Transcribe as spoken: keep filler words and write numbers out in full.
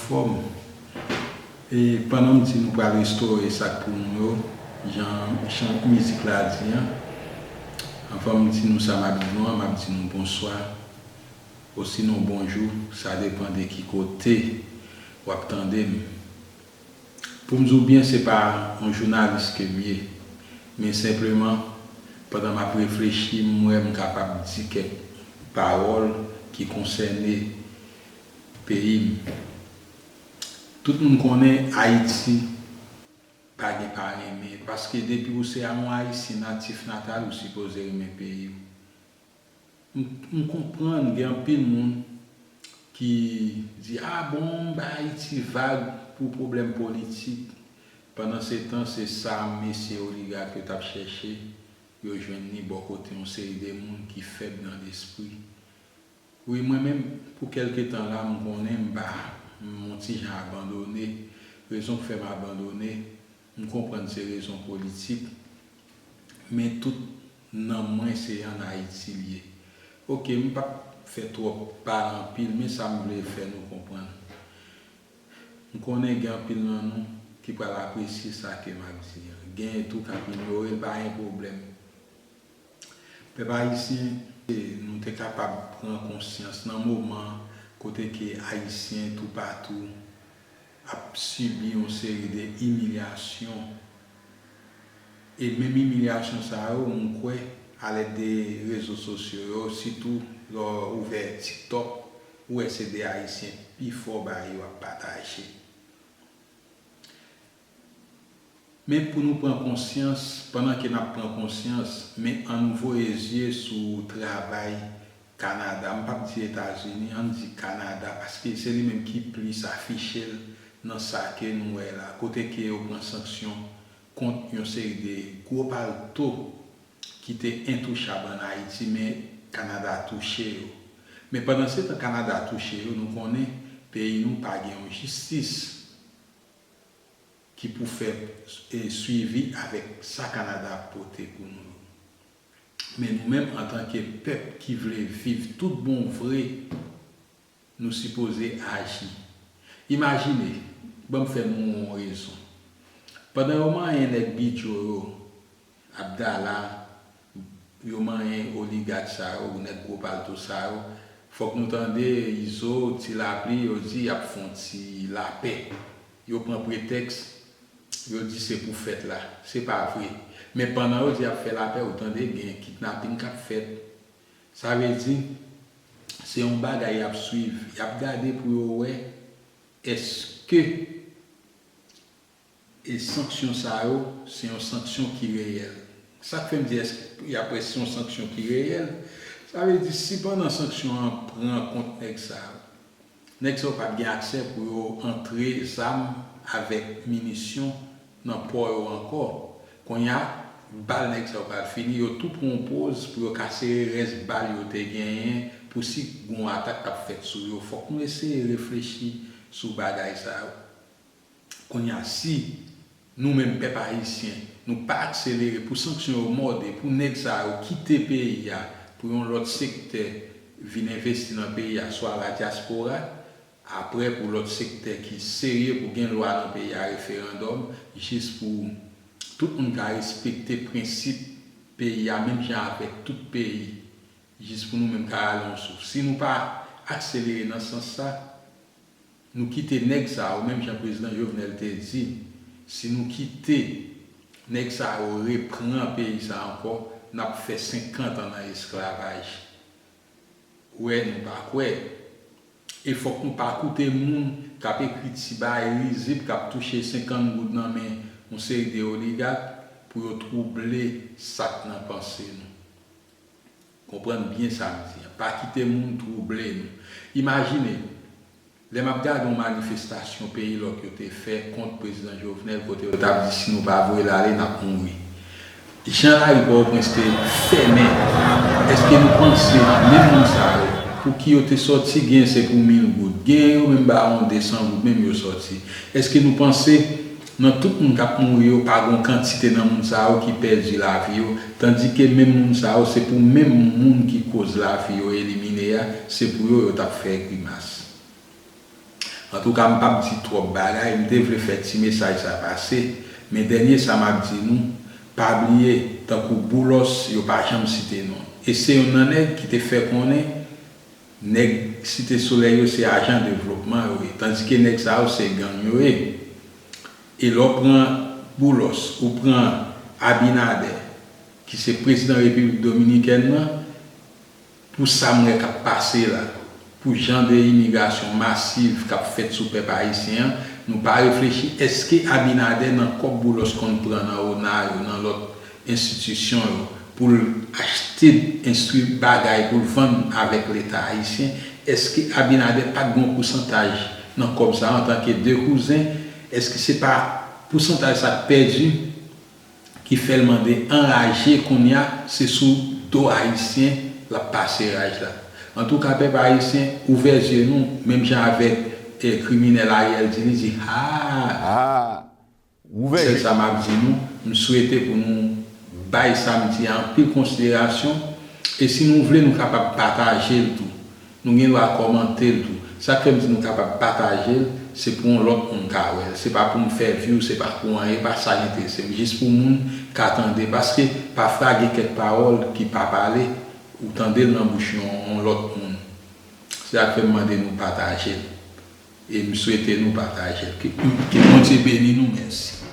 Fòm. E pandan m di nou pral restore sa k pou nou yo, jan chan mizik la di an, anvan m di nou sa m ap di nou an, m ap di nou bonswa, osinon bonjou, sa depann de ki kote w ap tande m. Pou m di w byen, se pa yon jounalis ke m ye, men senpleman, pandan m ap reflechi, m wè m kapab di kèk pawòl ki konsène peyi m. Tout moun konnen Ayiti pa gen pa renmen, paske depi w se yon Ayisyen natif natal, ou sipoze renmen peyi w. M, m konprann gen anpil moun ki di, "A bon, m bay Ayiti vag pou pwoblèm politik." Pandansetan, se sa mesye oligak yo t ap chèche, yo jwenn li bò kote yon seri de moun ki fèb nan lespri. Wi, mwen menm, pou kèlke tan la, m konnen m pa, m yon ti jan abandone. Rezon k fè m abandone, m konprann se rezon politik, men tout nanm mwen se ann Ayiti l ye. Oke, m p ap fè twòp pale anpil, men sa m vle fè nou konprann. M konnen gen anpil nan nou ki pral apresye sa ke m ap di an. Genyen tou k ap inyore l, pa gen pwoblèm. Pèp ayisyen, nou te kapab pran konsyans nan moman kote ke Ayisyen toupatou ap sibi yon seri de imilyasyon. E menm imilyasyon sa yo, m kwè, alèd de rezo sosyo yo, sitou lè w ouvè TikTok, ou wè se de Ayisyen pi fò bagay yo ap pataje. Men pou nou pran konsyans, pandan ke n ap pran konsyans, men ann voye zye sou travay Kanada. M p ap di Etazini, ann di Kanada, paske se li menm ki plis afiche l nan sa ke nou wè la, kote ke yo pran sanksyon kont yon seri de gwo palto ki te entouchab ann Ayiti, men Kanada touche yo. Men pandansetan Kanada touche yo, nou konnen peyi nou pa gen yon jistis ki pou fè, e, swivi avèk sa Kanada ap pote pou nou yo. Men nou menm, antanke pèp ki vle viv tout bon vre, nou sipoze aji. Imajine, ban m fè nou yon rezon. Pandan yo manyen nèg Bidjo yo, Abdala, yo manyen oligak sa yo, nèg gwo palto sa yo, fòk nou tande Izo, Ti Lapli, yo di y ap fè yon ti lapè. Yo pran pretèks, yo di se pou fèt la. Se pa vre. Men pandan yo di y ap fè lapè, ou tande gen kidnaping k ap fèt. Sa vle di, se yon bagay y ap swiv. Y ap gade pou yo wè èske e sanksyon sa yo, se yon sanksyon ki reyèl. Sa k fè m di èske y ap wè se yon sanksyon ki reyèl, sa vle di si pandan sanksyon an pran kont nèg sa yo, nèg sa yo pa t gen aksè pou yo antre zam avèk minisyon nan pò yo ankò. Kounye a, bal nèg sa yo pral fini, yo tou pran yon poz pou yo ka sere rès bal yo te genyen pou si gen yon atak k ap fèt sou yo. Fòk nou eseye reflechi sou bagay sa yo. Kounye a, si nou menm pèp ayisyen, nou pa akselere pou sanksyon yo mòde, pou nèg sa yo kite peyi a, pou yon lòt sektè vin envesti nan peyi a, swa la dyaspora, apre pou lòt sektè ki serye pou gen lwa nan peyi a, referandòm, jis pou tout moun ka respekte prensip peyi a, menm jan avèk tout peyi, jis pou nou menm ka rale yon souf. Si nou pa akselere nan sans sa, nou kite nèg sa yo, menm jan prezidan Jovenel te di, si nou kite nèg sa yo repran peyi sa ankò, n ap fè senkant an nan esklavaj. Wè, nou pa kwè. E fòk nou pa koute moun k ap ekri ti bagay rizib k ap touche senkant goud nan men yon seri de oligak pou yo twouble sa k nan panse nou. Konprann byen sa m di an. Pa kite moun twouble nou. Imajine, lè m ap gade yon manifestasyon peyi lòk yo te fè kont prezidan Jovenel, kote yo t ap di si nou pa voye l ale, n ap mouri. Jan lari Pòtoprens te fèmen, èske nou panse menm moun sa yo, pou ki yo te sòti, gen se pou mil goud, gen yo menm ba yon de san goud, menm yo sòti? Èske nou panse nan tout moun k ap mouri yo, pa gen yon kantite nan moun sa yo ki pèdi lavi yo, tandike menm moun sa yo, se pou menm moun ki koz lavi yo elimine a, se pou yo yo t ap fè grimas. Antouka, m p ap di twòp bagay, m te vle fè ti mesaj sa pase, men dènye sa m ap di nou, pa bliye, tankou Boulos, yo pa janm site non. E se youn nan nèg ki te fè konnen nèg Site Solèy yo se ajan devlopman yo ye, tandike nèg sa yo se gang yo ye. E lè w pran Boulos, ou pran Abinader, ki se prezidan Repiblik Dominikèn nan, pou sa m wè k ap pase la, pou jan de imigrasyon masiv k ap fèt sou pèp ayisyen an, nou pa reflechi, èske Abinader nan kòb Boulos konn pran nan ona yo, nan lòt enstitisyon yo, pou l achte enstwi bagay pou l vann avèk Leta ayisyen, èske Abinader pa t gen yon pousantaj nan kòb sa antanke de kouzen? Èske se pa pousantaj sa k pèdi ki fè l mande anraje kounye a, se sou do ayisyen l ap pase raj la. Antouka, pèp ayisyen, ouvè zye nou, menm jan avèk eh, kriminèl Ariel di, li di, ha! Ah! Ouvè Sèl je. Sa m ap di nou, m swete pou nou bay sa m di a anpil konsiderasyon, e si nou vle, nou kapab pataje l tou. Nou gen dwa kòmante l tou. Sa k fè m di nou kapab pataje l, se pou yon lòt moun ka wè l. Se pa pou m fè view, se pa pou anyen, e pa sa k enterese m. Jis pou moun ka tande, paske pafwa gen kèk pawòl ki pa pale, ou tande l nan bouch yon, yon lòt moun. Se sa k fè m mande nou pataje l. E m swete nou pataje l. Ke, ke Bondye beni nou, mèsi.